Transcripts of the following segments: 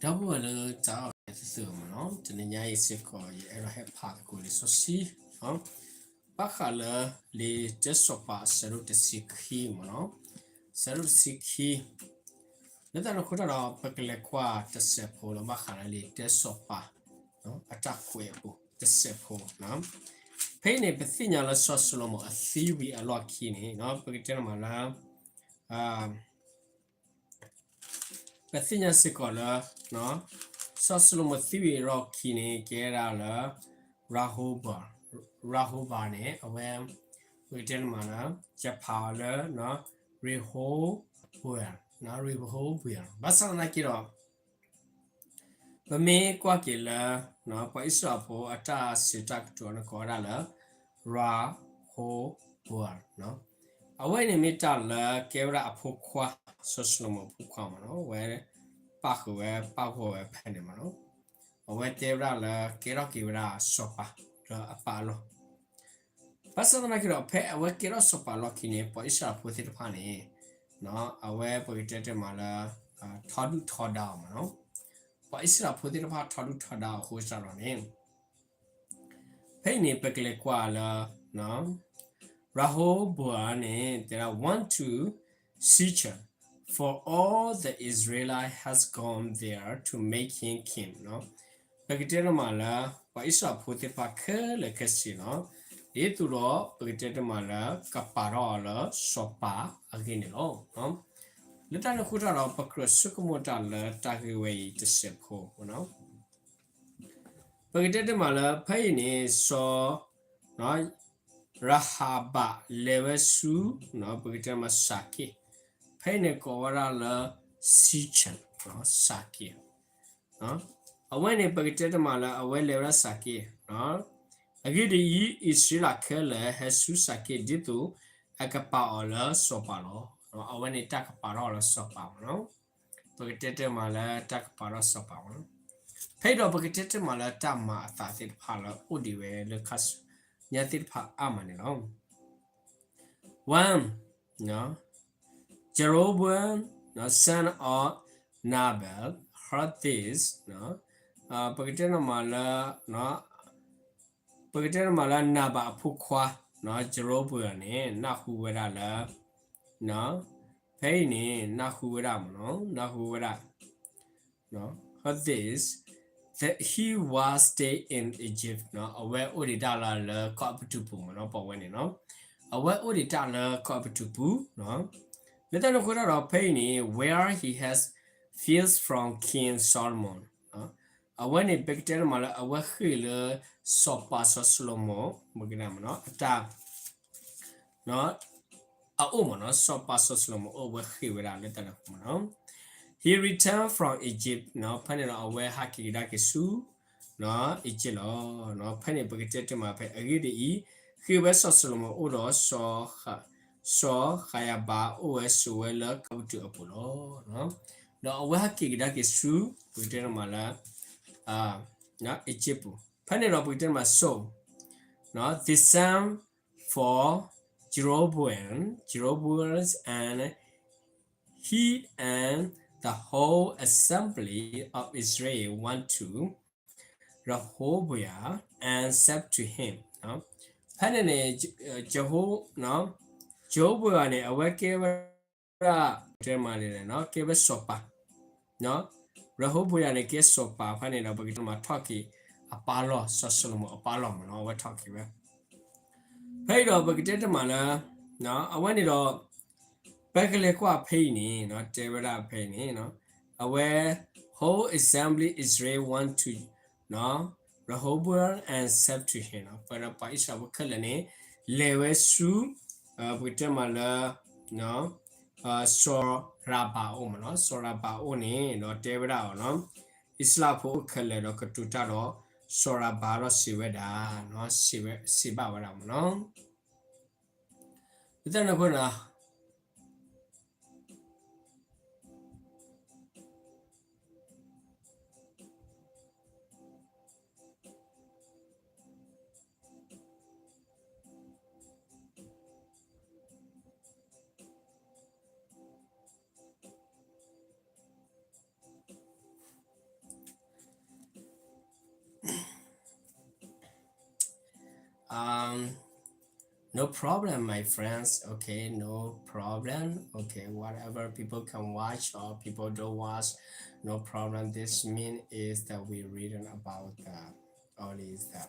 ဒီပုၢ်ဝဲၢ်လၢတၢ်အဲၣ်သ့ၣ်သုမ့ၢ်နီၤ, တနံၤညါအံၤစ့ၢ်ကီး ယအဲၣ်ဒိးဟဲဖးသကိးလံာ်စီဆှံ ဘၣ်ဃးလၢလံာ်တၢစီၤပၤအဆၢဒိၣ်တဆံခံမ့ၢ်နီၤ, ဆၢဒိၣ်တဆံခံ, လၢတၢ်န့ၣ်အဃိတၢ်ဒီး ပကလဲၤကွၢ်တစဲးဖိလၢဘၣ်ဃးလၢလံာ်တၢစီၤပၤ အတၢ်ကွဲးအပူၤတစဲးဖိ, ဖဲအံၤန့ၣ် ပသ့ၣ်ညါလၢစီၤၡလိၤမိၤအသံဝံၤအလီၢ်ခံန့ၣ် ပကတဲန့ၣ်မးလၢ ပသ့ၣ်ညါစ့ၢ်ကီးလၢ စီၤၡလိၤမိၤသံဝံၤအလီၢ်ခံန့ၣ် ကဲဒၣ်လၢ ရၤဟိဘၤ, ရၤဟိဘၤန့ၣ် အဝဲ ပကတဲန့ၣ်မးလၢ ယဖးအီၤလၢ ရ့ဟိဘွဲၣ်, ရ့ဟိဘွဲၣ်, ဘၣ်ဆၣ်သနာ်က့ဒီး ပမ့ၢ်ကွၢ်က့ၤလၢ ပှၤအံၣ်စရ့လးဖိအတၢ်စံးတၢ်ကတိၤန့ၣ် ကိးဝဲဒၣ်လၢ ရၤဟိဘွဲၣ်, အဝဲန့ၣ်မ့ၢ်တၢ်လၢကဲဝဲဒၣ်အဖိခွါ, စီၤၡလိၤမိၤအဖိခွါမ့ၢ်နီၤ, အဝဲပာ်ဃုာ်ဝဲပာ်ဂီၢ်ဝဲဖဲန့ၣ်မ့ၢ်နီၤ, အဝဲတဲဝဲဒၣ်လၢကဲထီၣ်က့ၤဝဲဒၣ်စီၤပၤလၢအပၢ်အလီၢ် ဘၣ်ဆၣ်သနာ်က့ဒီး ဖဲအဝဲကဲထီၣ်စီၤပၤအလီၢ်ခံန့ၣ် ပှၤအံၣ်စရ့လးဖိသ့ၣ်တဖၣ်န့ၣ် အဝဲပကတဲတ့ၢ်မးလၢ ထီဒုၣ်ထီဒါအီၤမ့ၢ်နီၤ, ပှၤအံၣ်စရ့လးဖိသ့ၣ်တဖၣ်ထီဒုၣ်ထီဒါအီၤအဃိစ့ၢ်ကီးန့ၣ် ဖဲအံၤန့ၣ် ပကလဲၤကွၢ်လၢ ရၤဟိဘိအၤန့ၣ် တဲဒၣ် went to Shechem, for all the Israelite has gone there to make him king. ပကတဲတ့ၢ်မးလၢ ပှၤအံၣ်စရ့လးဖိသ့ၣ်တဖၣ်ခဲလၢာ်ခဲဆ့နီၤ, ဒ်သိးဒီး ပကတဲတ့ၢ်မးလၢ ကပာ်ထီၣ်အီၤလၢစီၤပၤအဂ့ၢ်န့ၣ်လီၤ. လၢတၢ်န့ၣ်အဃိတၢ်ဒီး ပကြၢးဆိကမိၣ်တၢ်လၢတၢ်ဂ့ၢ်ဝဲအံၤတစဲးဖိ ပကတဲတ့ၢ်မးလၢ ဖဲအံၤန့ၣ် စီၤ ရၤဟဘၤလဲၤဝဲဆူ ပကတဲမးစၤက့ၣ်, ဖဲအံၤန့ၣ်ကိးဝဲဒၣ်လၢ Shechem, စၤက့ၣ်, အဝဲန့ၣ် ပကတဲတ့ၢ်မးလၢ အဝဲလဲၤဝဲဒၣ်စၤက့ၣ်, အဂ့ၢ်ဒ်အံၤ အံၣ်စရ့လးခဲလၢာ်ဟဲဆူစၤက့ၣ် ဒ်သိးအကပာ်အီၤလၢစီၤပၤလီၤ. အဝဲန့ၣ်တၢ်ကပာ်ထီၣ်အီၤလၢစီၤပၤမ့ၢ်နီၤ, ပကတဲတ့ၢ်မးလၢတၢ်ကပာ်ထီၣ်စီၤပၤမ့ၢ်နီၤ, ဖဲအံၤဒီး ပကတဲတ့ၢ်မးလၢတၢ်မၤအသးသ့ၣ်တဖၣ်လၢအိၣ်ဒံးဝဲလၢခါဆူညါသ့ၣ်တဖၣ်အါမးန့ၣ်လီၤ. When Jeroboam, son of Nebat, heard this, ပကတဲတ့ၢ်မးလၢ ပကတဲတ့ၢ်မးလၢ နၤဘးအဖိခွါ ယရၤဘိအၤန့ၣ် နၢ်ဟူဝဲဒၣ်လၢ ဖဲအံၤန့ၣ် နၢ်ဟူဝဲဒၣ်မ့ၢ်နီၤ, နၢ်ဟူဝဲဒၣ် heard this, that he was stay in Egypt, အဝဲအိၣ်ဒံးတၢ်လၢလၢကီၢ်အပတုာ်ပူၤမ့ၢ်နီၤ, ပဝဲန့ၣ်နီၤ, အဝဲအိၣ်ဒံးတၢ်လၢကီၢ်အပတုာ်ပူၤ, လၢတၢ်န့ၣ်အဃိတၢ်ဒီး ဖဲအံၤန့ၣ် where he has fields from King Solomon, အဝဲန့ၣ် ပကတဲတ့ၢ်မးလၢ အဝဲဃ့ၢ်လၢ စီၤပၤစီၤၡလိၤမိၤ ပကတဲမ့ၢ်နီၤ အတၢ် အအိၣ်မ့ၢ်နီၤ, စီၤပၤစီၤၡလိၤမိၤအိၣ် အဝဲဃ့ၢ်ဝဲဒၣ်လၢတၢ်န့ၣ်အဃိမ့ၢ်နီၤ, he returned from Egypt, ဖဲန့ၣ်ဒီး အဝဲဟးက့ၤကဒါက့ၤဆူ Egypt လီၤ. ဖဲန့ၣ် ပကတဲတ့ၢ်မးဖဲအဂ့ၢ်ဒ်အံၤ, ဃ့ၢ်ဝဲစီၤၡလိၤမိၤအိၣ်ဒီး စီၤဃယၤဘၤအိၣ်ဝဲဆိးဝဲလၢကီၢ်အပတုာ်အပူၤလီၤ. ဒီးအဝဲဟးက့ၤကဒါက့ၤဆူ ပကတဲတ့ၢ်မးလၢ Egypt ပူၤ, ဖဲန့ၣ်ဒီး ပကတဲတ့ၢ်မး so, this same for Jeroboam, Jeroboam and he and the whole assembly of Israel went to Rehoboam and said to him, ဖဲန့ၣ်န့ၣ် Jeroboam န့ၣ် အဝဲကဲဝဲဒၣ် တဲမးန့ၣ် ကဲဝဲစီၤပၤ ရၤဟိဘိယၤန့ၣ် ကဲစီၤပၤဖဲန့ၣ်ဒီး ပကတဲမးထီၣ်က့ၤအပၢ်လီၢ် စီၤၡလိၤမိၤအပၢ်လီၢ်မ့ၢ်နီၤ, အဝဲထီၣ်က့ၤဝဲ ဖဲအံၤဒီး ပကတဲတ့ၢ်မးလၢ အဝဲန့ၣ်ဒီး ပကလဲၤကွၢ်ဖဲအံၤန့ၣ် တဲဝဲဒၣ်ဖဲအံၤန့ၣ် အဝဲ whole assembly Israel went to Rehoboam and said to him, ပဝဲဒၣ်ပှၤအံၣ်စရ့လးဖိခဲလၢာ်န့ၣ် လဲၤဝဲဆူ ပကတဲမးလၢ စီၤရၤဘၤအအိၣ်မ့ၢ်နီၤ, စီၤရၤဘၤအအိၣ်န့ၣ် ဒီးတဲဝဲဒၣ်အီၤနီၤ, အံၣ်စရ့လးဖိအိၣ်ခဲလၢာ်ဒီးကတိၤတၢ်ဒီး စီၤရၤဘၤဒီးစံးဝဲဒၣ်, စံးဘၣ်ဝဲဒၣ်မ့ၢ်နီၤ, ပသ့ၣ်န့ၣ်အဃိန့ၣ် Um, no problem, my friends. Okay, no problem. Okay, whatever people can watch or people don't watch, no problem. This mean is that we're reading about the all is the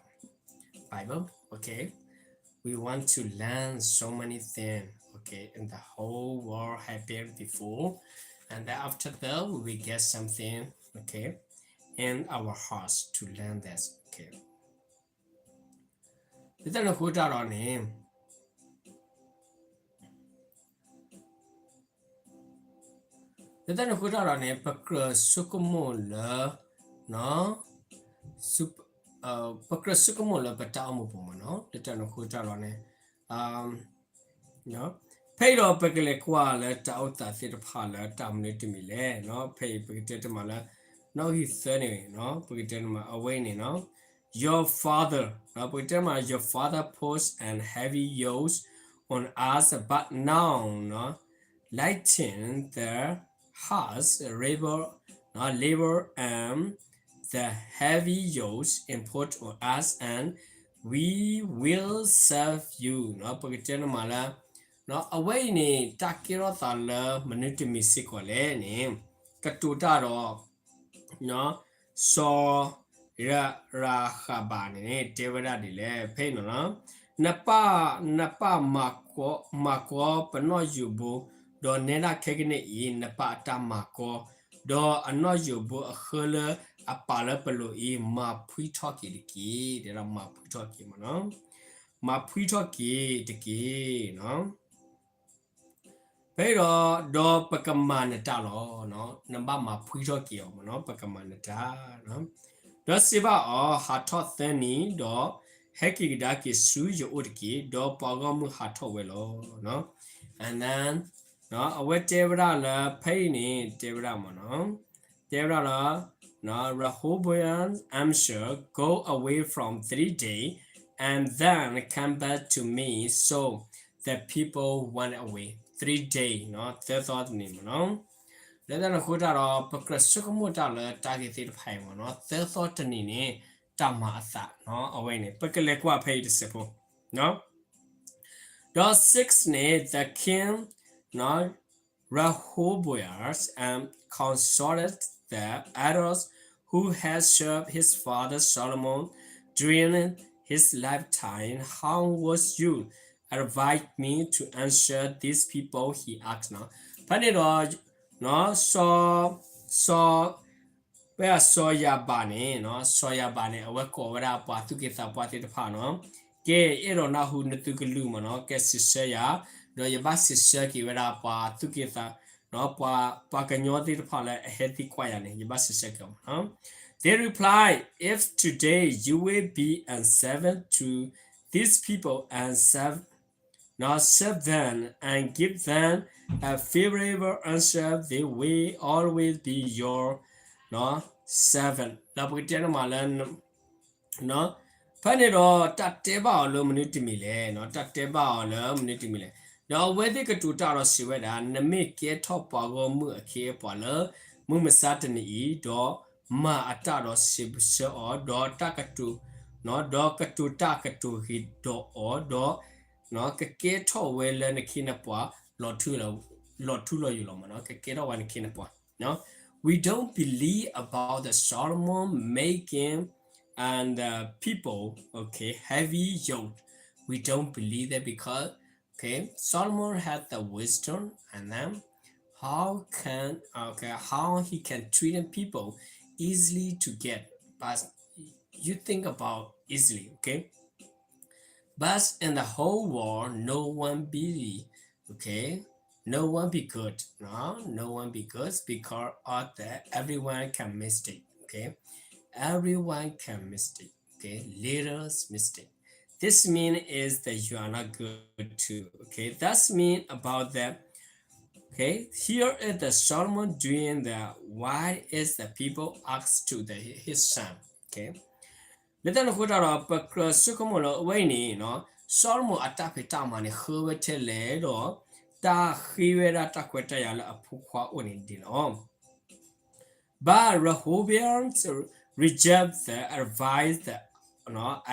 Bible. Okay, we want to learn so many things. Okay, in the whole world happened before, and then after that we will get something. Okay, in our hearts to learn this. Okay. လၢတၢ်န့ၣ်အဃိတၢ်ဒီးန့ၣ် လၢတၢ်န့ၣ်အဃိတၢ်ဒီးန့ၣ် ပကြၢးဆိကမိၣ်လၢ ပကြၢးဆိကမိၣ်လၢပတၢ်အိၣ်မူပူၤမ့ၢ်နီၤ လၢတၢ်န့ၣ်အဃိတၢ်ဒီးန့ၣ် ဖဲအံၤဒီးပကလဲၤကွၢ်လၢတၢ်အိၣ်သးသ့ၣ်တဖၣ်လၢတၢ်မနုၤတမံၤလဲၣ်နီၤ ဖဲအံၤပကတဲတမံၤလၢ နီၣ်ဂံၢ်သၢန့ၣ်နီၤ ပကတဲတမံၤအဝဲအံၤန့ၣ်နီၤ your father နီၤ ပကတဲတမံၤ your father puts an heavy yoke on us but now နီၤ lighten the hearts, labor, labor and the heavy yoke imposed on us, and we will serve you နီၤ ပကတဲန့ၣ်မးလၢ နီၤ အဝဲအံၤန့ၣ် တၢ်ကဲထီၣ်သးလၢမနုၤတမံၤစ့ၢ်ကီးလဲၣ်န့ၣ် ကတိၤတၢ်ဒီး နီၤ စီၤရၤဃးဘၣ်န့ၣ် တဲဝဲဒၣ်ဒ်လဲၣ် ဖဲအံၤနီၤ နပၢ် နပၢ်မၤကီ မၤကီပနီၣ်ယိာ်ဘိ ဒီးနဲဒၣ်ခဲကနံၣ်အံၤ နပၢ်အတၢ်မၤကီ ဒီးအနီၣ်ယိာ်ဘိအဃၢလၢအပာ်လၢပလိၤအံၤ မၤဖှံထီၣ်က့ၤတက့ၢ် တဲဒၣ်မၤဖှံထီၣ်က့ၤမ့ၢ်နီၤ မၤဖှံထီၣ်က့ၤတက့ၢ်နီၤ ဖဲအံၤဒီး ဒီးပကမၤနတၢ်လီၤ နဘၣ်မၤဖှံထီၣ်က့ၤအီၤမ့ၢ်နီၤ ပကမၤနတၢ် ဒီးစံးဘၣ်အီၤ ဟးထီၣ်သၢနံၤ ဒီးဟဲက့ၤကဒါက့ၤဆူယအိၣ်တက့ၢ် ဒီးပှၤဂီၢ်မုၢ်ဟးထီၣ်ဝဲလီၤ And then အဝဲတဲဝဲဒၣ်လၢ ဖဲအံၤန့ၣ် တဲဝဲဒၣ်မ့ၢ်နီၤ တဲဝဲဒၣ်လၢ Rehoboam answered, go away from three days, and then come back to me. So the people went away three days နီၤ သၢသီတနံၤမ့ၢ်နီၤ လၢတၢ်န့ၣ်အဃိတၢ်ဒီး ပကြၢးဆိကမိၣ်တၢ်လၢတၢ်ဂ့ၢ်သ့ၣ်တဖၣ်အံၤမ့ၢ်နီၤ သၢသီတနံၤန့ၣ် တၢ်မၤအသးနီၤ အဝဲအံၤန့ၣ် ပကလဲၤကွၢ်ဖဲအံၤတစဲးဖိ ဒီး six န့ၣ် the king နီၤ Rehoboam and consulted the elders who had served his father Solomon during his lifetime, how would you advise me to answer these people? He asked နီၤ ဖဲန့ၣ်ဒီး စီၤ စီၤ ဖဲအစီၤယၤဘးန့ၣ်နီၤ စီၤယၤဘးန့ၣ် အဝဲကိးဝဲဒၣ်ပှၤသူၣ်က့သးပှၢ်သ့ၣ်တဖၣ်နီၤ ကဲ အဲၣ်ဒိးနၢ်ဟူနသုကလုၢ်မ့ၢ်နီၤ ကဲစံးဆၢယၤ ဒီးယဘၣ်စံးဆၢက့ၤဝဲဒၣ်ပှၤသူၣ်က့သး ပှၤ ပှၤကညီသ့ၣ်တဖၣ်လၢအဟဲသံကွၢ်ယၤန့ၣ် ယဘၣ်စံးဆၢက့ၤအီၤမ့ၢ်နီၤ They replied, if today you will be a servant to these people and serve Now serve them and give them a favorable answer, they will always be your servant. ဒီးပကတဲန့ၣ်မးလၢ ဖဲန့ၣ်ဒီး တၢ်တဲဘၣ်အီၤလၢမနုၤတမံၤလဲၣ်, တၢ်တဲဘၣ်အီၤလၢမနုၤတမံၤလဲၣ်. ဒီးအဝဲသ့ၣ်ကတိၤတၢ်ဒီးစံးဝဲဒၣ်, နမ့ၢ်ကဲထီၣ်ပှၤဂီၢ်မုၢ်အခ့အပှၤလၢ မုၢ်မဆါတနံၤအံၤ, ဒီးမၤအတၢ်ဒီးစံးဆၢအီၤ, ဒီးတၢ်ကတိၤ, ဒီးကတိၤတၢ်ကတိၤဂ့ၤဒီးအီၤ, ဒီး ကကဲထီၣ်ဝဲလၢနခ့နပှၤ လီၤထူလီၤယိာ်လီၤမး, ကကဲထီၣ်ဝဲနခ့နပှၤ. We don't believe about the Solomon making and the people, okay, heavy yoke. We don't believe that because, okay, Solomon had the wisdom and then how can, okay, how he can treat people easily to get. But you think about easily, okay? But in the whole world, no one be, okay, no one be good, no, no one be good because of that everyone can mistake, okay? Everyone can mistake, okay? Little mistake. This mean is that you are not good too, okay? That's mean about that, okay? Here is the Solomon doing the, why is the people asked to the, his son, okay? လၢတၢ်န့ၣ်အဃိတၢ်ဒီး ပကြၢးဆိကမိၣ်လၢအဝဲအံၤန့ၣ်, စီၤၡလိၤမိၣ်အတၢ်ဖံးတၢ်မၤန့ၣ် ဃုဝဲထဲလဲၣ်ဒီး တၢ်ဃ့ဝဲဒၣ်တၢ်ခွဲးတၢ်ယာ်လၢအဖိခွါအိၣ်န့ၣ်ဒ်လဲၣ်. But Rehoboam rejected the advice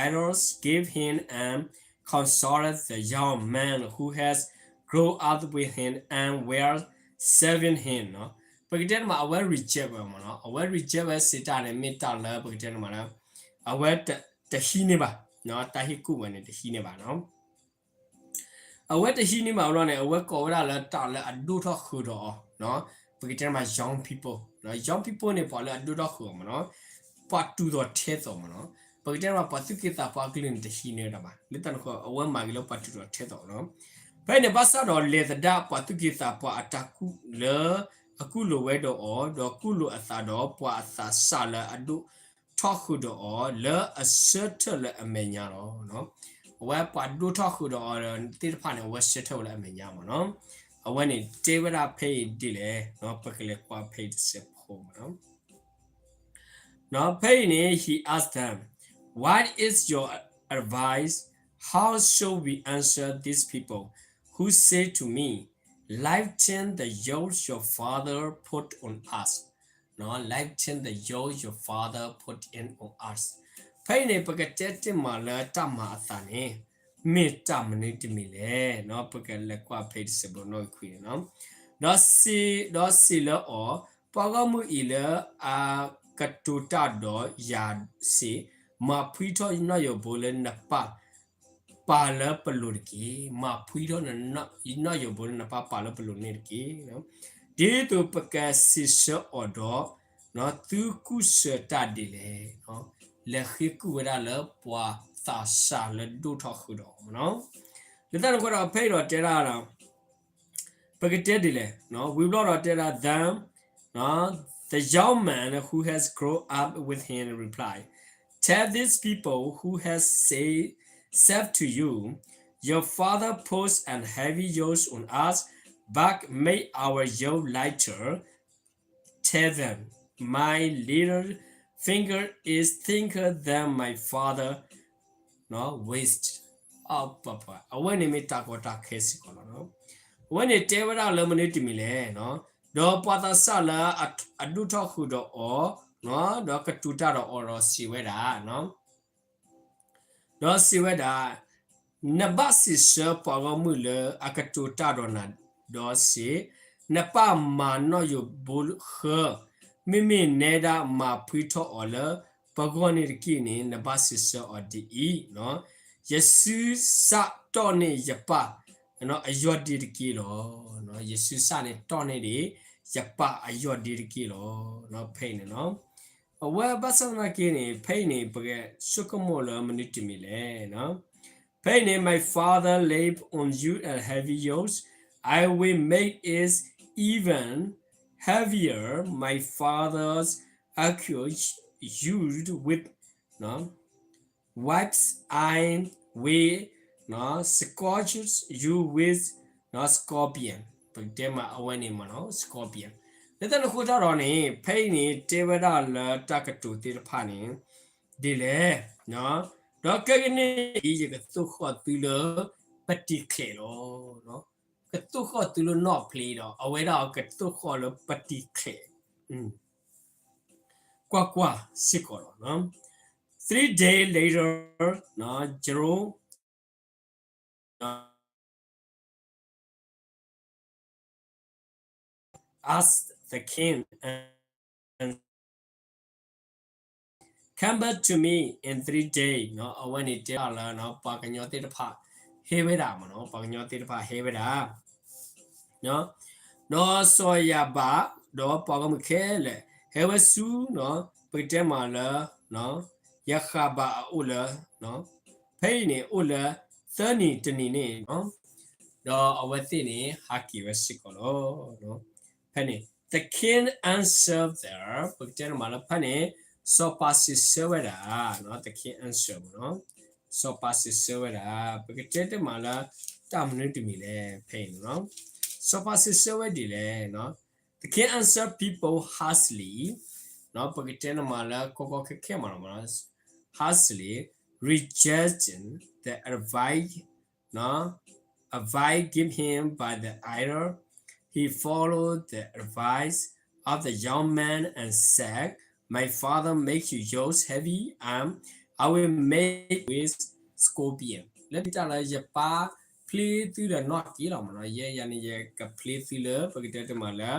idols gave him and consoled the young man who has grown up with him and were serving him နီၤ. ပကတဲန့ၣ်မး အဝဲ reject ဝဲမးနီၤ. အဝဲ reject ဝဲစံးတၢ်န့ၣ် မ့ၢ်တၢ်လၢပကတဲန့ၣ်မးလၢ အဝဲတဟံးန့ၢ်ဘၣ်, တၢ်ဟ့ၣ်ကူၣ်ဝဲန့ၣ် တဟံးန့ၢ်ဘၣ်နီၤ. အဝဲတဟံးန့ၢ်ဘၣ်အလီၢ်န့ၣ် အဝဲကိးဝဲဒၣ်လၢတၢ်လၢအဒိၣ်ထီၣ်ဃုာ်ဒီးအီၤ, ပကတဲမး young people, young people န့ၣ် ပှၤလၢအဒိၣ်ထီၣ်ဃုာ်အီၤမးနီၤ, ပှၤတူၢ်သီၣ်ထဲသိးမးနီၤ, ပကတဲမး ပှၤသူၣ်က့သးပှၢ်အကလုၢ်န့ၣ် တဟံးန့ၢ်ဝဲဒၣ်ဘၣ်, လၢတၢ်န့ၣ်အဃိ အဝဲမၤဂ့ၤလၢပှၤတူၢ်သီၣ်ထဲသိးနီၤ. ဖဲအံၤန့ၣ် ဘၣ်ဆၣ်ဒီးလဲၤသဒၣ်ပှၤသူၣ်က့သးပှၢ်အတၢ်ကူၣ်လၢ အကူၣ်လိာ်ဝဲဒီးအီၤ, ဒီးကူၣ်လိာ်အသးဒီးပှၤအသးစၢ်လၢအဒိၣ်ထီၣ်ဃုာ်ဒီးအီၤ လၢအဆၢထၢၣ်လၢအမဲာ်ညါလီၤ. အဝဲပှၤဒိၣ်ထီၣ်ဃုာ်ဒီးအီၤသ့ၣ်တဖၣ်န့ၣ် အဝဲဆၢထၢၣ်ဝဲလၢအမဲာ်ညါမးနီၤ. အဝဲန့ၣ်တဲဝဲဒၣ်ဖဲအံၤဒ်လဲၣ်, ပကလဲၤကွၢ်ဖဲအံၤတစဲးဖိမးနီၤ. ဖဲအံၤန့ၣ် he asked them, what is your advice? How shall we answer these people who say to me, lighten the yoke your father put on us? Lighten the yoke your father put in on us. ဖဲအံၤန့ၣ် ပကတဲတ့ၢ်မးလၢတၢ်မၤအသးန့ၣ် မ့ၢ်တၢ်မနုၤတမံၤလဲၣ်. ပကလဲၤကွၢ်ဖဲအံၤတစဲးဖိနီၣ်ဂံၢ်ခွံန့ၣ်နီၤ. ဒီးစံး, ဒီးစံးလၢအီၤ, ပှၤဂီၢ်မုၢ်အံၤလၢအကတိၤတၢ်ဒီးယၤစ့ၢ်, မၤဖှံထီၣ်နီၣ်ယိးဘိလၢနပၢ်ပာ်လၢပလိၤတက့ၢ်. မၤဖှံထီၣ်နီၣ်ယိးဘိလၢနပၢ်ပာ်လၢပလိၤန့ၣ်တက့ၢ်. ဒ်သိးပကစံးဆၢအီၤဒီး သုကူၣ်ဆၢတၢ်ဒ်လဲၣ်. လဲၤဃ့ကူၣ်ဝဲဒၣ်လၢပှၤသးစၢ်လၢဒိၣ်ထီၣ်ဃုာ်ဒီးအီၤမးနီၤ. လၢတၢ်န့ၣ်အဃိဒီး ဖဲအံၤဒီးတဲဒၣ် ပကတဲဒ်လဲၣ်. ဝံၤဘျီဒီးတဲဒၣ် then the young man who has grown up with him replied, tell these people who has said, said to you, your father puts an heavy yoke on us, but make our yoke lighter. Tell them, my little finger is thicker than my father waist. အဝဲန့ၣ်မ့ၢ်တၢ်ကီတၢ်ခဲစ့ၢ်ကီးလီၤ. အဝဲန့ၣ်တဲဝဲဒၣ်လၢမနုၤတမံၤလဲၣ်. ဒီးပှၤသးစၢ်လၢအဒိၣ်ထီၣ်ဃုာ်ဒီးအီၤ, ဒီးကတိၤတၢ်ဒီးအီၤဒီးစံးဝဲဒၣ် ဒီးစံးဝဲဒၣ်, နဘၣ်စံးဆၢပှၤဂီၢ်မုၢ်လၢအကတိၤတၢ်ဒီးနၤဒီးစံး, နပၢ်မၤနီၣ်ယိးဘိဃၢ, မ့မ့ၢ်နဲဒၣ်မၤဖှံထီၣ်အီၤလၢပဂီၢ်န့ၣ်တက့ၢ်န့ၣ် နဘၣ်စံးဆၢအီၤဒ်အံၤ, ယစုစၢ်တီၢ်န့ၢ်ယပၢ်အယီၢ်ဒ့တက့ၢ်လီၤ. ယစုစၢ်န့ၣ်တီၢ်န့ၢ်ဒံး ယပၢ်အယီၢ်ဒ့တက့ၢ်လီၤ. ဖဲအံၤန့ၣ် အဝဲဘၣ်ဆၣ်သနာ်က့န့ၣ် ဖဲအံၤန့ၣ် ပကဆိကမိၣ်လၢမနုၤတမံၤလဲၣ်. ဖဲအံၤန့ၣ် my father laid on you a heavy yoke, I will make it even heavier. My father's accuse you with whips, I will scourge you with scorpion. ပကတဲမးအဝဲန့ၣ်မးနီၤ scorpion. လၢတၢ်န့ၣ်အဃိတၢ်ဒီးန့ၣ် ဖဲအံၤန့ၣ် တဲဝဲဒၣ်လၢတၢ်ကတိၤသ့ၣ်တဖၣ်န့ၣ် ဒ်လဲၣ်. ဒီးခဲကနံၣ်အံၤ ယကသိၣ်ဃီၣ်သုလၢပတံၤချဲးလီၤ. ကသိၣ်ဃီၣ်သုလၢနီၣ်ဖျ့ဒီး အဝဲဒၣ်ကသိၣ်ဃီၣ်လၢပတံၤချဲး ကွၢ်ကွၢ်စ့ၢ်ကီးလီၤ. Three days later, Jeroboam asked the king, and come back to me in three days. အဝဲန့ၣ်တဲဒၣ်လၢ ပှၤကညီသ့ၣ်တဖၣ်ဟဲဝဲဒၣ်မးနီၤ ပှၤကညီသ့ၣ်တဖၣ်ဟဲဝဲဒၣ် ဒီးစီၤယၤဘး ဒီးပှၤဂီၢ်မုၢ်ခဲလၢာ် ဟဲဝဲဆူ ပကတဲမးလၢ ယဃးဘးအအိၣ်လၢ ဖဲအံၤန့ၣ် အိၣ်လၢသၢနံၤတနံၤန့ၣ် ဒီးအဝဲသ့ၣ်န့ၣ် ဟးက့ၤဝဲစ့ၢ်ကီးလီၤ. ဖဲန့ၣ် the king answered them ပကတဲမးလၢဖဲန့ၣ် စီၤပၤစံးဆၢဝဲဒၣ် the king answered မးနီၤ စီၤပၤစံးဆၢဝဲဒၣ် ပကတဲတမးလၢ တၢ်မနုၤတမံၤလဲၣ် ဖဲအံၤန့ၣ် စီၤပၤစံးဆၢဝဲဒ်လဲၣ် The king answered people harshly, ပကတဲနမးလၢကီကီခဲခဲမးလီၤ harshly rejecting the advice, advice given him by the elder. He followed the advice of the young man and said, My father makes you yours heavy and I will make with scorpion လၢတၢ်လၢယပၢ်ဖျ့သုဒီးနီၣ်က့လီၤမ့ၢ်နီၤ, ယဲယၤန့ၣ်ယကဖျ့သုလၢပကတဲတမးလၢ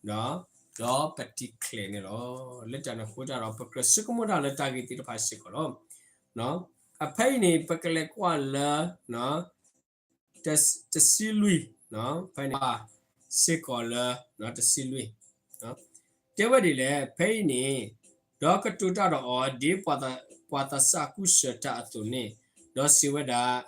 ဒီးပတံၤကျဲၤန့ၣ်လီၤ. လၢတၢ်န့ၣ်အဃိတၢ်ဒီး ပကြၢးဆိကမိၣ်တၢ်လၢတၢ်ဂ့ၢ်သ့ၣ်တဖၣ်စ့ၢ်ကီးလီၤ. အဖဲအံၤန့ၣ် ပကလဲၤကွၢ်လၢ တဆံလွံၢ်, ဖဲန့ၣ် စ့ၢ်ကီးလၢ တဆံလွံၢ် တဲဝဲဒ်လဲၣ်, ဖဲအံၤန့ၣ် ဒီးကတိၤတၢ်ဒီးအီၤ ဒ်ပှၤသးစၢ်ကူၣ်စၢၤတၢ်အသိးန့ၣ်, ဒီးစံးဝဲဒၣ်,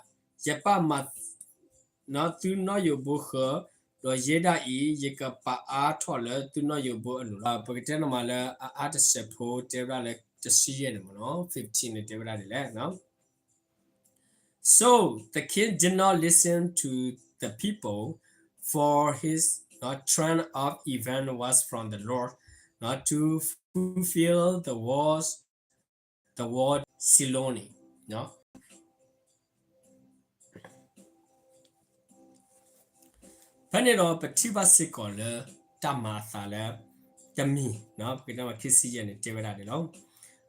ယပၢ်မၤ သုနီၣ်ယိးဘိဃၢၤ, ဒီးယဲဒၣ်အံၤ ယကပာ်အါထီၣ်လၢသုနီၣ်ယိးဘိအလိၤလီၤ. ပကတဲန့ၣ်မးလၢအအါတစဲးဖိတဲဝဲဒၣ်လၢတဆံယဲၢ်န့ၣ်မ့ၢ်နီၤ, fifteen န့ၣ်တဲဝဲဒၣ်ဒ်လဲၣ်. So the king did not listen to the people, for his, uh, turn of event was from the Lord, uh, to fulfill the words, the word Siloni. ဖဲန့ၣ်ဒီးပထံၣ်ဘၣ်စ့ၢ်ကီးလၢ တၢ်မၤအသးလၢ တမံၤ, ပကတဲခံဆံယဲၢ်န့ၣ် တဲဝဲဒၣ်န့ၣ်လီၤ.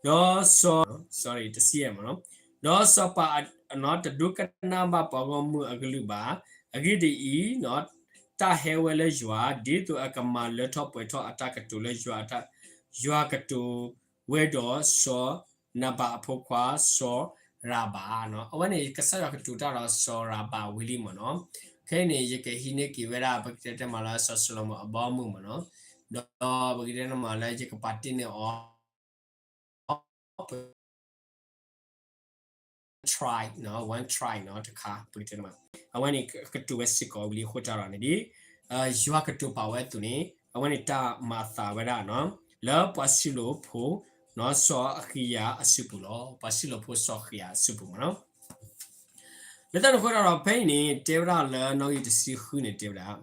ဒီးစီၤ, sorry တဆံယဲၢ်မ့ၢ်နီၤ, ဒီးစီၤပၤ တဒိကနၣ်ဘၣ်ပှၤဂီၢ်မုၢ်အကလုၢ်ဘၣ်. အဂ့ၢ်ဒ်အံၤ, တၢ်ဟဲဝဲလၢယွၤ ဒ်သိးအကမၤလၢထီၣ်ပှဲၤထီၣ်အတၢ်ကတိၤလၢယွၤ, ယွၤကတိၤဝဲဒီးစီၤနၤဘၤအဖိခွါ စီၤရၤဘၤ. အဝဲန့ၣ် ကစၢ်ယွၤကတိၤတၢ်ဒီးစီၤရၤဘၤဝံၤလံမ့ၢ်နီၤ. ခဲအံၤန့ၣ် ယကဟံးန့ၢ်က့ၤဝဲဒၣ် ပကတဲတမးလၢစီၤၡလိၤမိၣ်အဘီအမုၢ်မ့ၢ်နီၤ, ဒီးပကတဲတမးလၢယကပာ်တ့ၢ်န့ၢ်အီၤ one tribe နီၤ, one tribe နီၤ တခါ ပကတဲတမး, အဝဲန့ၣ်ကတိၤဝဲစ့ၢ်ကီးဝံၤလံအဃိတၢ်ဒီးန့ၣ်ဒ် ယွၤကတိၤပာ်ဝဲအသိးန့ၣ် အဝဲန့ၣ်တၢ်မၤအသးဝဲဒၣ် လၢပှၤၡံလိၣ်ဖိ စီၤအဃံယၤအစုပူၤလီၤ. ပှၤၡံလိၣ်ဖိစီၤအဃံယၤအစုပူၤမ့ၢ်နီၤ. လၢတၢ်န့ၣ်အဃိတၢ်ဒီး ဖဲအံၤန့ၣ် တဲဝဲဒၣ်လၢနီၣ်ဂံၢ်တဆံဃုန့ၣ် တဲဝဲဒၣ်,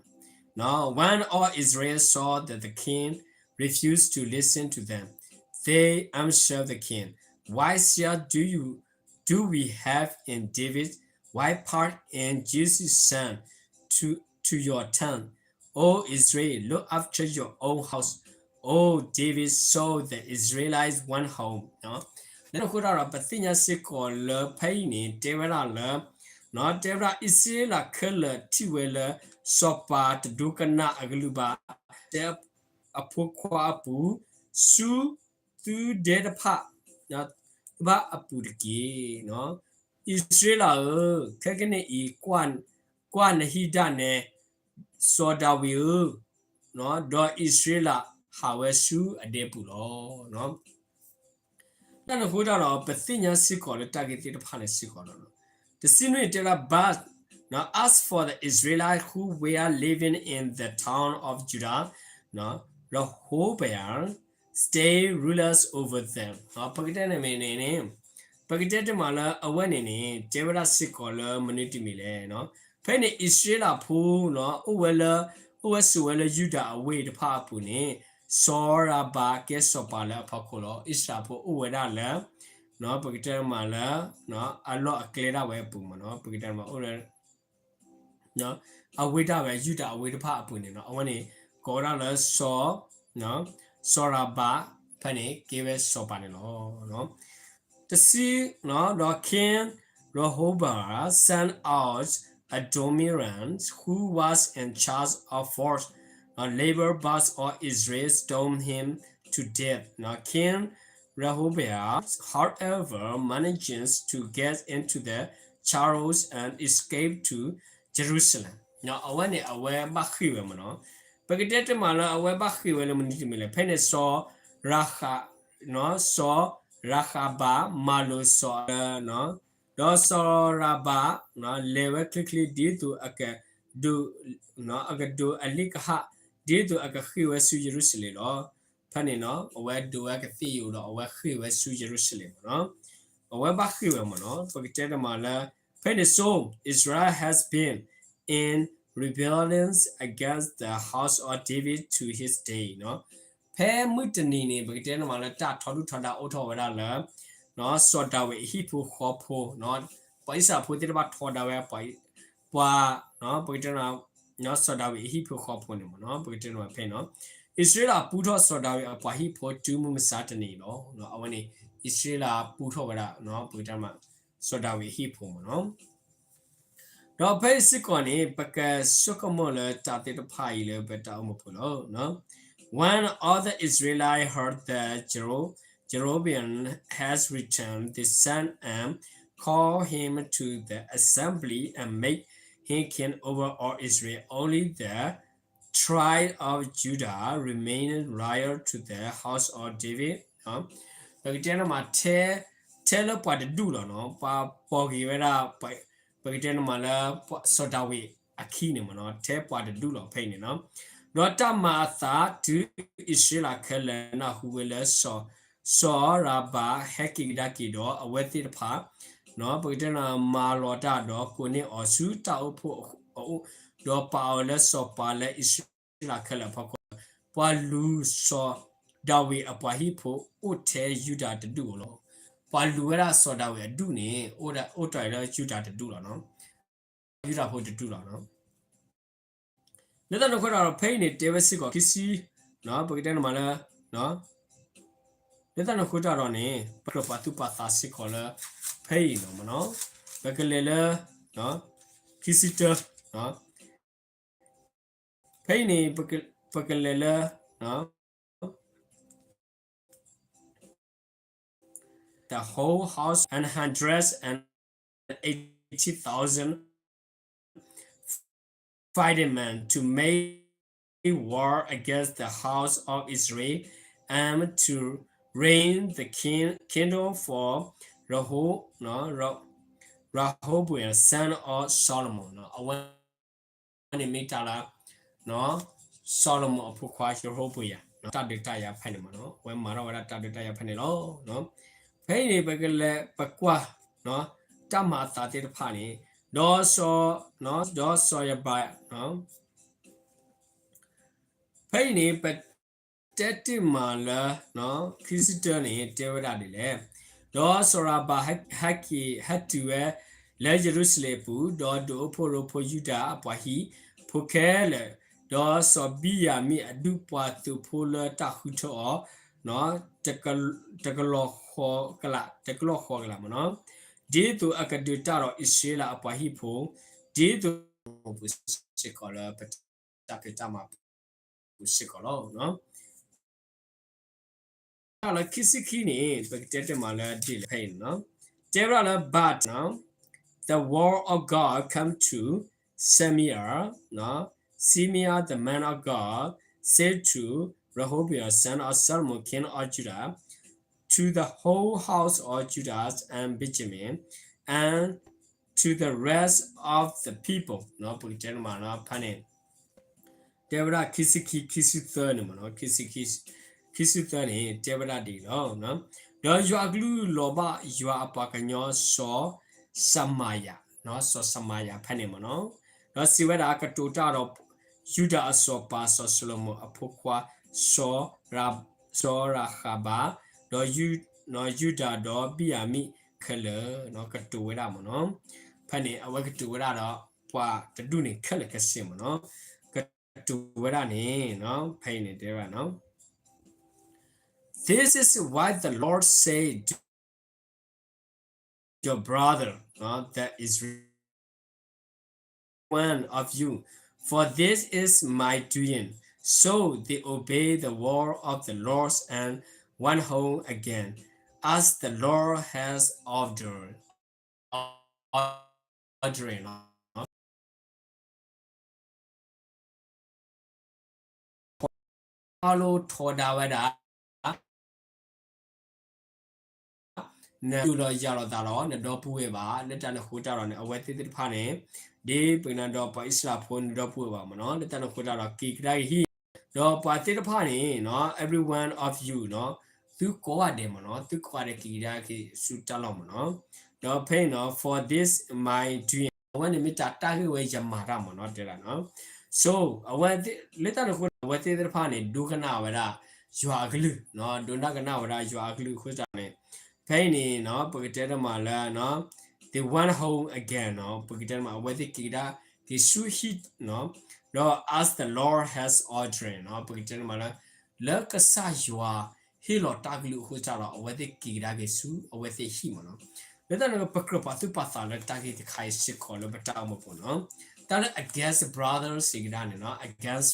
When all Israel saw that the king refused to listen to them, they answered the king, Why shall do you, do we have in David? Why part in Jesse's son to, to your tent? O Israel, look after your own house. O David, so the Israelites went home. လၢတၢ်န့ၣ်အဃိတၢ်ဒီး ပသ့ၣ်ညါစ့ၢ်ကီးလၢဖဲအံၤန့ၣ် တဲဝဲဒၣ်လၢ တဲဝဲဒၣ်အံၣ်စရ့လးခဲလၢာ်ထံၣ်ဝဲလၢ စီၤပၤတဒိကနၣ်အကလုၢ်ဘၣ်, တဲအဖိခွါအပူၤ, ဆူသုဒဲတဖၣ် ဘၣ်အပူၤတက့ၢ်. အံၣ်စရ့လးဧၢ, ခဲကနံၣ်အံၤ ကွၢ်နဟံၣ်ဒၣ်နဲ စီၤဒၤဝံးဧၢ, ဒီးအံၣ်စရ့လးဟးဝဲဆူအဒဲပူၤလီၤ. တၢ်န့ၣ်အဃိတၢ်ဒီး ပသ့ၣ်ညါစ့ၢ်ကီးလၢတၢ်ဂ့ၢ်သ့ၣ်တဖၣ်န့ၣ်စ့ၢ်ကီးလီၤ. တဆံနွံတဲဝဲဒၣ် But, as for the Israelites who were living in the town of Judah, Rehoboam stayed rulers over them. ပကတဲန့ၣ်မ့ၢ်န့ၣ်န့ၣ် ပကတဲတမးလၢအဝဲန့ၣ်န့ၣ် တဲဝဲဒၣ်စ့ၢ်ကီးလၢမနုၤတမံၤလဲၣ်. ဖဲန့ၣ်အံၣ်စရ့လးဖိ အိၣ်ဝဲလၢ အိၣ်ဝဲဆိးဝဲလၢယူဒၤအဝ့ၢ်တဖၣ်အပူၤန့ၣ် စီၤရၤဘၤကဲစီၤပၤလၢအဖီခိၣ်လီၤ. အံၣ်စရ့လးဖိအိၣ်ဝဲဒၣ်လၢ ပကတဲတမးလၢ အလီၢ်အကျဲဒၣ်ဝဲအပူၤမ့ၢ်နီၤ, ပကတဲတမးအိၣ်လၢ အဝ့ၢ်ဒၣ်ဝဲ ယူဒၤအဝ့ၢ်တဖၣ်အပူၤန့ၣ်နီၤ, အဝဲန့ၣ် ကိးဝဲဒၣ်လၢစီၤ စီၤရၤဘၤ ဖဲန့ၣ် ကဲဝဲစီၤပၤန့ၣ်လီၤ. တဆံ ဒီး King Rehoboam sent out Adoniram, who was in charge of force, labor, but all Israel stoned him to death. King Rehoboam, however, manages to get into the chariots and escape to Jerusalem. အဝဲန့ၣ် အဝဲဘၣ်ဃ့ၢ်ဝဲမ့ၢ်နီၤ. ပကတဲတမးလၢအဝဲဘၣ်ဃ့ၢ်ဝဲလၢမနုၤတမံၤလဲၣ်. ဖဲန့ၣ် စီၤရဃ စီၤရဃဘၤ မၤလိာ်စီၤအၤ ဒီးစီၤရၤဘၤ လဲၤဝဲချ့ချ့ဒ်သိးအကဒိး အကဒိးအလ့ၣ်ကဟၣ် ဒ်သိးအကဃ့ၢ်ဝဲဆူယရူၤၡလ့ၣ်လီၤ. ဖဲန့ၣ်နီၤ အဝဲဒိးဝဲကသ့ၣ်ယိာ်ဒီး အဝဲဃ့ၢ်ဝဲဆူယရူၤၡလ့ၣ်မ့ၢ်နီၤ. အဝဲဘၣ်ဃ့ၢ်ဝဲမ့ၢ်နီၤ. ပကတဲတမးလၢ ဖဲန့ၣ် so Israel has been in rebellion against the house of David to this day. ဖဲမုၢ်တနံၤန့ၣ် ပကတဲတမးလၢတၢ်ထီဒုၣ်ထီဒါအိၣ်ထီၣ်ဝဲဒၣ်လၢ စီၤဒၤဝံးအဟံၣ်ဖိဃီဖိ, ပှၤအံၣ်စရ့လးဖိသ့ၣ်တဖၣ်ထီဒါဝဲ ပှၤ ပှၤ ပကတဲ စီၤဒၤဝံးအဟံၣ်ဖိဃီဖိန့ၣ်မ့ၢ်နီၤ, ပကတဲဖဲနီၤ, အံၣ်စရ့လးပူထီၣ်စီၤဒၤဝံးအပှၤဟံၣ်ဖိတုၤမုၢ်မဆါတနံၤအံၤလီၤ. အဝဲန့ၣ် အံၣ်စရ့လးပူထီၣ်ဝဲဒၣ် ပကတဲမး စီၤဒၤဝံးအဟံၣ်ဖိမ့ၢ်နီၤ. ဒီးဖဲအံၤစ့ၢ်ကီးန့ၣ် ပကဆိကမိၣ်လၢတၢ်သ့ၣ်တဖၣ်အံၤလၢပတၢ်အိၣ်မူပူၤလီၤ. When all the Israelites heard that Jero-, Jeroboam has returned, they sent and called him to the assembly and made him king over all Israel. Only the tribe of Judah remained loyal to the house of David. ပကတဲန့ၣ်မး ထဲလၢပှၤတဒူၣ်လီၤနီၤ ပှၤပိာ်က့ၤဝဲဒၣ် ပကတဲန့ၣ်မးလၢ စီၤဒၤဝံးအခံန့ၣ်မ့ၢ်နီၤ ထဲပှၤတဒူၣ်လီၤဖဲအံၤန့ၣ်နီၤ. ဒီးတၢ်မၤအသးတုၤအံၣ်စရ့လးခဲလၢာ်နၢ်ဟူဝဲလၢ စီၤရၤဘးဟဲက့ၤကဒါက့ၤဒီးအဝဲသ့ၣ်တဖၣ် ပကတဲန့ၣ် မၤလီၤတၢ်ဒီးကိးန့ၢ်အီၤဆူတၢ်အိၣ်ဖှိၣ်အအိၣ်, ဒီးပာ်အီၤလၢစီၤပၤလၢအံၣ်စရ့လးခဲလၢာ်အဖီခိၣ်, ပှၤလူၤစီၤဒၤဝံးအပှၤဟံၣ်ဖိအိၣ်ထဲယူဒၤတဒူၣ်ဧိၤလီၤ. ပှၤလူၤဝဲဒၣ်စီၤဒၤဝံးအဒူၣ်န့ၣ် အိၣ်တ့ၢ်လၢယူဒၤတဒူၣ်လီၤနီၤ. ယူဒၤဖိတဒူၣ်လီၤနီၤ. လၢတၢ်န့ၣ်အဃိဒီး ဖဲအံၤန့ၣ်တဲဝဲစ့ၢ်ကီးခံဆံ, ပကတဲန့ၣ်မးလၢ လၢတၢ်န့ၣ်အဃိတၢ်ဒီးန့ၣ် ပကြၢးပာ်သူၣ်ပာ်သးစ့ၢ်ကီးလၢ ဖဲအံၤလီၤမ့ၢ်နီၤ. ပကလဲၤလၢ ခံဆံတၢ, ဖဲအံၤန့ၣ် ပကလဲၤလၢ the whole house and hundreds and eighty thousand fighting men to make war against the house of Israel and to reign the king, kingdom for Reho-, Rehoboam, son of Solomon. အဝဲ န့ၣ်မ့ၢ်တၢ်လၢ စီၤၡလိၤမိၤအဖိခွါ ရဟိဘိယၤ တၢ်ဒုးတၢ်ယၤဖဲန့ၣ်မ့ၢ်နီၤ, အဝဲမၤထီၣ်ဝဲဒၣ်တၢ်ဒုးတၢ်ယၤဖဲန့ၣ်လီၤ. ဖဲအံၤန့ၣ် ပကလဲၤပကွၢ် တၢ်မၤအသးသ့ၣ်တဖၣ်န့ၣ် ဒီးစီၤ, ဒီးစီၤရၤဘး ဖဲအံၤန့ၣ် ပတဲတ့ၢ်မးလၢ ခံဆံတၢန့ၣ် တဲဝဲဒၣ်ဒ်လဲၣ်, ဒီးစီၤရၤဘးဟဲက့ၤ ဟဲတုၤဝဲလၢယရူၤၡလ့ၣ်အပူၤ, ဒီးဒုးအိၣ်ဖှိၣ်ရိဖှိၣ်ယူဒၤအပှၤဟံၣ်ဖိခဲလၢာ်, ဒီးစီၤဘံၣ်ယၤမံၣ်အဒူၣ်ပှၤသုးဖိလၢတၢ်ဃုထၢအီၤ တကလီၢ်ဃီကလး, တကလီၢ်ဃီကလးမ့ၢ်နီၤ, ဒ်သိးအကဒုးတၢ်ဒီးအံၣ်စရ့လးအပှၤဟံၣ်ဖိ, ဒ်သိး ပူၤစ့ၢ်ကီးလၢပ တၢ်ဖံးတၢ်မၤပူၤစ့ၢ်ကီးလီၤ. တၢ်လၢခံဆံခံန့ၣ် ပကတဲတ့ၢ်မးလၢဒ်လဲၣ်ဖဲအံၤန့ၣ်နီၤ, တဲဝဲဒၣ်လၢ but the word of God come to Shemaiah, Shemaiah the man of God, said to Rehoboam, son of Solomon, king of Judah, to the whole house of Judah and Benjamin, and to the rest of the people. ပကတဲတ့ၢ်မးနီၤ ဖဲန့ၣ် တဲဝဲဒၣ်ခံဆံခံ ခံဆံသၢန့ၣ်မ့ၢ်နီၤ, ခံဆံခံ ခံဆံသၢန့ၣ် တဲဝဲဒၣ်ဒ်အံၤလီၤ. ဒီးယွၤအကလုၢ်လီၤဘၣ်ယွၤအပှၤကညီစီၤၡမၤယၤ, စီၤၡမၤယၤဖဲန့ၣ်မ့ၢ်နီၤ, ဒီးစံးဝဲဒၣ် ကတိၤတၢ်ဒီးယူဒၤအစီၤပၤစီၤၡလိၤမိၤအဖိခွါ စီၤရၤဃဘၤ, ဒီးယူဒၤဒီးဘံၣ်ယၤမံၣ်ခဲလၢာ် ကတိၤဝဲဒၣ်မ့ၢ်နီၤ, ဖဲန့ၣ် အဝဲကတိၤဝဲဒၣ်ဒီး ပှၤတဒူၣ်န့ၣ်ခဲလၢာ်ခဲဆ့မ့ၢ်နီၤ, ကတိၤဝဲဒၣ်န့ၣ် ဖဲအံၤန့ၣ်တဲဝဲဒၣ် This is what the Lord said, your brother, that is one of you, for this is my doing. So they obeyed the word of the Lord and went home again, as the Lord has ordered. ဖီလိထီဒါဝဲဒၣ် နတူၢ်လိာ်ယၢ်လိာ်သးဒီး နဒီပုၢ်ဝဲၢ်ဘၣ်. လၢတၢ်န့ၣ်အဃိတၢ်ဒီးန့ၣ် အဝဲသ့ၣ်သ့ၣ်တဖၣ်န့ၣ် ဒ်ပကနၣ်ဒီးပှၤအံၣ်စရ့လးဖိနဒီပုၢ်ဝဲၢ်ဘၣ်မ့ၢ်နီၤ. လၢတၢ်န့ၣ်အဃိတၢ်ဒီး က့ၤကဒါက့ၤဟံၣ် ဒီးပှၤသ့ၣ်တဖၣ်န့ၣ် every one of you နီၤ သုကိးဂၤဒဲးမ့ၢ်နီၤ သုကိးဂၤဒဲးက့ၤကဒါက့ၤဆူတၢ်လီၢ်မ့ၢ်နီၤ. ဒီးဖဲအံၤနီၤ for this my doing အဝဲန့ၣ်မ့ၢ်တၢ်တၢ်ဂ့ၢ်ဝဲယမၤတၢ်မ့ၢ်နီၤ တဲဒၣ်နီၤ. So အဝဲ လၢတၢ်န့ၣ်အဃိ အဝဲသ့ၣ်သ့ၣ်တဖၣ်န့ၣ် ဒိကနၣ်ဝဲဒၣ် ယွၤအကလုၢ်နီၤ ဒိကနၣ်ဝဲဒၣ်ယွၤအကလုၢ်အဃိသတးန့ၣ် ဖဲအံၤန့ၣ်နီၤ ပကတဲတမးလၢ they went home again နီၤ ပကတဲတမး အဝဲသ့ၣ်က့ၤကဒါက့ၤဆူဟံၣ်နီၤ ဒီး as the Lord has ordained နီၤ ပကတဲတမးလၢ လၢကစၢ်ယွၤဟ့ၣ် ဟ့ၣ်လီၤတၢ်ကလုၢ်အဃိတၢ်ဒီး အဝဲသ့ၣ်က့ၤကဒါက့ၤဆူ အဝဲသ့ၣ်ဟံၣ်မ့ၢ်နီၤ. လၢတၢ်န့ၣ် ပကြၢးပာ်သူၣ်ပာ်သးလၢတၢ်ဂ့ၢ်တခါအံၤစ့ၢ်ကီးလၢပတၢ်အိၣ်မူပူၤနီၤ. တၢ်လၢ against brothers စံးကဒါန့ၣ်နီၤ, against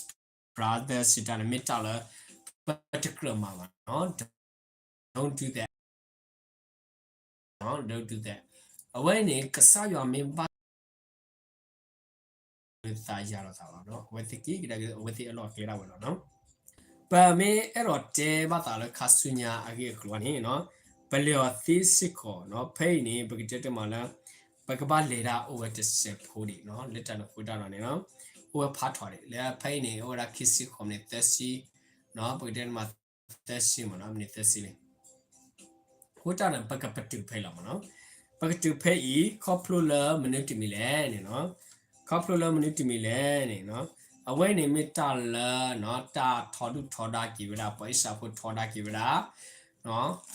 brothers စံးကဒါန့ၣ် မ့ၢ်တၢ်လၢ ပတကြၢးမၤဘၣ်နီၤ. Don't do that. Don't do that. အဝဲန့ၣ် ကစၢ်ယွၤမ့ၢ်ဘၣ် သးယၤလီၤသးလီၤနီၤ, အဝဲသ့ၣ်က့ၤကဒါက့ၤ အဝဲသ့ၣ်အလီၢ်အကျဲဒၣ်ဝဲလီၤနီၤ. ပမ့ၢ်အဲၣ်ဒိးတဲဘၣ်သးလၢခါဆူညါအဂ့ၢ်အကျိၤန့ၣ်နီၤ, ပလဲၤအီၤသ့စ့ၢ်ကီးနီၤ, ဖဲအံၤန့ၣ် ပကတဲတမံၤလၢ ပကဘၣ်လဲၤဒၣ်အိၣ်ဝဲတစဲးဖိဒံးနီၤ, လၢတၢ်န့ၣ်အဃိတၢ်ဒီးန့ၣ်နီၤ, အိၣ်ဝဲဖးထီၣ်ဒံး လၢဖဲအံၤန့ၣ် အိၣ်ဝဲဒၣ်ခံဆံဃိးမံးနံး သၢဆံနီၤ, ပကတဲတမံၤ သၢဆံမ့ၢ်နီၤ, မံးနံးသၢဆံလံ. အဃိတၢ်န့ၣ် ပကပတုာ်ဖဲအံၤလီၤမ့ၢ်နီၤ. ပကတုာ်ဖဲအံၤ ခီဖျိလၢမနုၤတမံၤလဲၣ်န့ၣ်နီၤ, ခီဖျိလၢမနုၤတမံၤလဲၣ်န့ၣ်နီၤ, အဝဲန့ၣ်မ့ၢ်တၢ်လၢနီၤ တၢ်ထီဒုၣ်ထီဒါက့ၤဝဲဒၣ် ပှၤအံၣ်စရ့လးဖိထီဒါက့ၤဝဲဒၣ်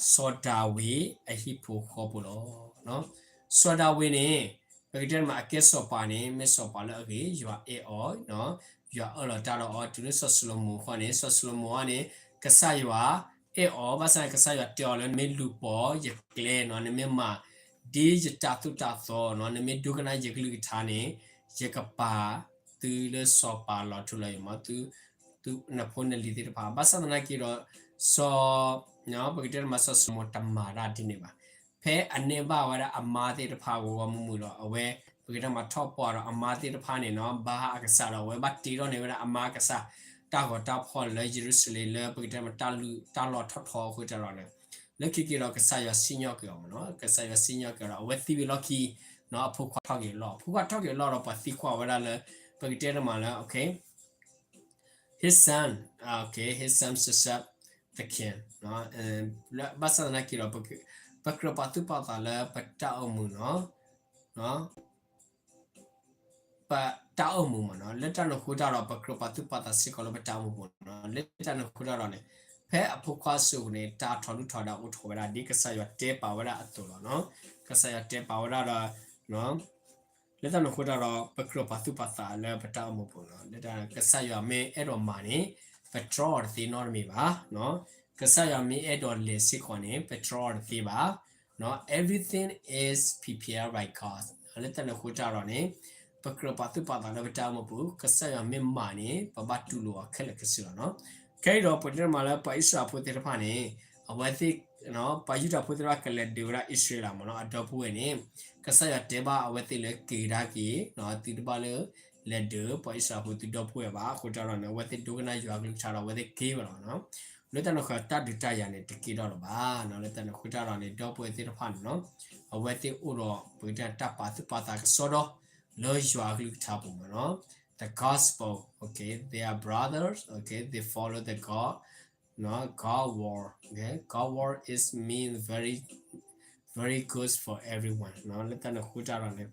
စီၤဒၤဝံးအဟံၣ်ဖိဃီဖိလီၤ. စီၤဒၤဝံးန့ၣ် ပကတဲတမံၤ အကဲစီၤပၤန့ၣ် မ့ၢ်စီၤပၤလၢအဂ့ၤ ယွၤအဲၣ်အီၤ, ယွၤအၢၣ်လီၤတၢ်ဒီးအီၤ တုၤလၢစီၤၡလိၤမိၣ်အဃိန့ၣ်, စီၤၡလိၤမိၣ်အီၤန့ၣ် ကစၢ်ယွၤအဲၣ်အီၤ, ဘၣ်ဆၣ်န့ၣ် ကစၢ်ယွၤတဲအီၤလၢ နမ့ၢ်လူၤပိာ်ယကျဲနီၤ, နမ့ၢ်မၤဒ်ယတၢ်သိၣ်တၢ်သီနီၤ, နမ့ၢ်ဒိကနၣ်ယကလုၢ်ကထါန့ၣ်, ယကပာ်သုလၢစီၤပၤလီၤထူလီၤယိာ်မး, သု နဖိနလံၤသ့ၣ်တဖၣ်, ဘၣ်ဆၣ်သနာ်က့ဒီး စီၤ ပကတဲတမံၤ စီၤၡလိၤမိၣ်တမၤတၢ်ဒ်န့ၣ်ဘၣ်. ဖဲအန့ၢ်ဘၣ်ဝဲဒၣ်အမါသ့ၣ်တဖၣ်ဂီၤဂီၤမုၢ်မုၢ်ဒီး အဝဲ ပကတဲတမံၤ ထီၣ်ပှၢ်ဒီးအမါသ့ၣ်တဖၣ်န့ၣ်နီၤ, ဘါအကစၢ်ဒီး အဝဲဘၣ်တ့ထီၣ်န့ၢ်ဝဲဒၣ်အမါကစၢ် တၢ်ဂီၤတၢ်ဖီၣ်လၢယရူၤၡလ့ၣ် လၢပကတဲတမံၤ တၢ်လုၢ်တၢ်လီၢ်ထီၣ်ထီအဃိတၢ်ဒီးန့ၣ်, လၢခံက့ၤဒီးကစၢ်ယွၤစံၣ်ညီၣ်က့ၤအီၤမ့ၢ်နီၤ, ကစၢ်ယွၤစံၣ်ညီၣ်က့ၤအီၤဒီး အဝဲသံဝံၤလီၢ်ခံနီၤ, အဖိခွါထီၣ်က့ၤအလီၢ်, အဖိခွါထီၣ်က့ၤအလီၢ်ဒီး ပှၤသံကွၢ်ဝဲဒၣ်လၢ ပကတဲတမံၤလၢ okay, his son, okay, his son succeed the king, ဘၣ်ဆၣ်သနာ်က့ဒီး ပကြၢးပာ်သူၣ်ပာ်သးလၢပတၢ်အိၣ်မူနီၤ, ပတၢ်အိၣ်မူမ့ၢ်နီၤ, လၢတၢ်န့ၣ်အဃိတၢ်ဒီး ပကြၢးပာ်သူၣ်ပာ်သးစ့ၢ်ကီးလၢပတၢ်အိၣ်မူပူၤနီၤ, လၢတၢ်န့ၣ်အဃိတၢ်ဒီးန့ၣ်, ဖဲအဖိခွါအစိၤန့ၣ် တၢ်ထီဒုၣ်ထီဒါအိၣ်ထီၣ်ဝဲဒၣ် ဒ်ကစၢ်ယွၤတဲပာ်ဝဲဒၣ်အသိးလီၤနီၤ, ကစၢ်ယွၤတဲပာ်ဝဲဒၣ်ဒီး လၢတၢ်န့ၣ်အဃိတၢ်ဒီး ပကြၢးပာ်သူၣ်ပာ်သးလၢပတၢ်အိၣ်မူပူၤနီၤ, လၢတၢ်ကစၢ်ယွၤမ့ၢ်အဲၣ်ဒိးမၤန့ၣ် ပတြီအီၤတသ့နီတမံၤဘၣ်, ကစၢ်ယွၤမ့ၢ်အဲၣ်ဒိးလဲၤစ့ၢ်ကီးန့ၣ် ပတြီအီၤတသ့ဘၣ်, everything is prepared by God, လၢတၢ်န့ၣ်အဃိတၢ်ဒီးန့ၣ်, ပကြၢးပာ်သူၣ်ပာ်သးလၢပတၢ်အိၣ်မူပူၤ ကစၢ်ယွၤမ့ၢ်မၤန့ၣ် ပဘၣ်တူၢ်လိာ်အီၤခဲလၢာ်ခဲဆ့လီၤနီၤ, ခဲအံၤဒီးပတဲမးလၢပှၤအံၣ်စရ့လးဖိသ့ၣ်တဖၣ်န့ၣ်, အဝဲသ့ၣ် ပှၤယူဒၤဖိသ့ၣ်တဖၣ်ကလဲၤဒုးဝဲဒၣ်အံၣ်စရ့လးမ့ၢ်နီၤ, အဒီပုၢ်ဝဲၢ်န့ၣ်, ကစၢ်ယွၤတဲဘၣ်အဝဲသ့ၣ်လၢက့ၤကဒါက့ၤ, သုတဘၣ်လၢ လဲၤဒုးပှၤအံၣ်စရ့လးဖိသုဒီပုၢ်ဝဲၢ်ဘၣ်, အဃိတၢ်ဒီးန့ၣ် အဝဲသ့ၣ်ဒိကနၣ်ယွၤကလုၢ်ကထါဒီး အဝဲသ့ၣ်က့ၤဝဲလီၤနီၤ, လၢတၢ်န့ၣ်အဃိတၢ်ဒုးတၢ်ယၤန့ၣ် တကဲထီၣ်လၢၤဘၣ်နီၤ, လၢတၢ်န့ၣ်အဃိတၢ်ဒီးန့ၣ် ဒီပုၢ်ဝဲၢ်သ့ၣ်တဖၣ်န့ၣ်နီၤ, အဝဲသ့ၣ်အိၣ်ဒီး ပကတဲတၢ်ပာ်သူၣ်ပာ်သးကစီဒီ လၢယွၤကလုၢ်ကထါပူၤမ့ၢ်နီၤ, the gospel, okay, they are brothers, okay, they follow the God, God word, okay, God word is mean very, very good for everyone, လၢတၢ်န့ၣ်အဃိတၢ်ဒီးန့ၣ်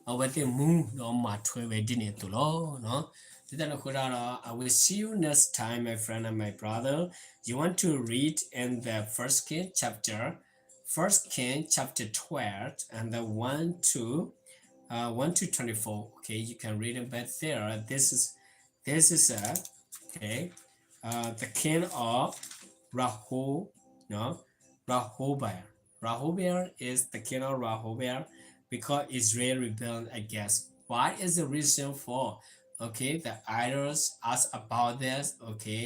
အဝဲသ့ၣ်မူဒီးမၤထွဲဝဲဒ်န့ၣ်အသိးလီၤ. လၢတၢ်န့ၣ်အဃိတၢ်ဒီး I will see you next time, my friend and my brother. You want to read in the First King chapter, First King chapter twelve and the one to, uh, one to twenty-four. Okay, you can read it back there. This is, this is a, okay, uh, the king of Raho, no, Rahobiah. Rahobiah is the king of Rahobiah because Israel rebelled against. Why is the reason for, okay, the idols ask about this, okay?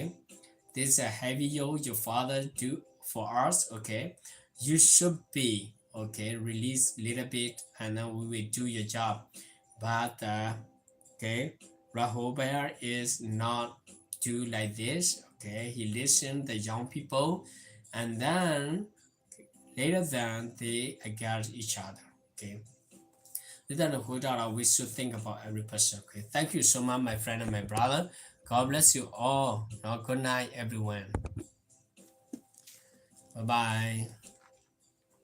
This is a heavy yoke your father do for us, okay? You should be, okay, release a little bit and then we will do your job. But, uh, okay, Rehoboam is not do like this, okay? He listened the young people and then later then they against each other, okay? Later then, we should think about every person, okay? Thank you so much, my friend and my brother. God bless you all. Now, good night, everyone. Bye-bye.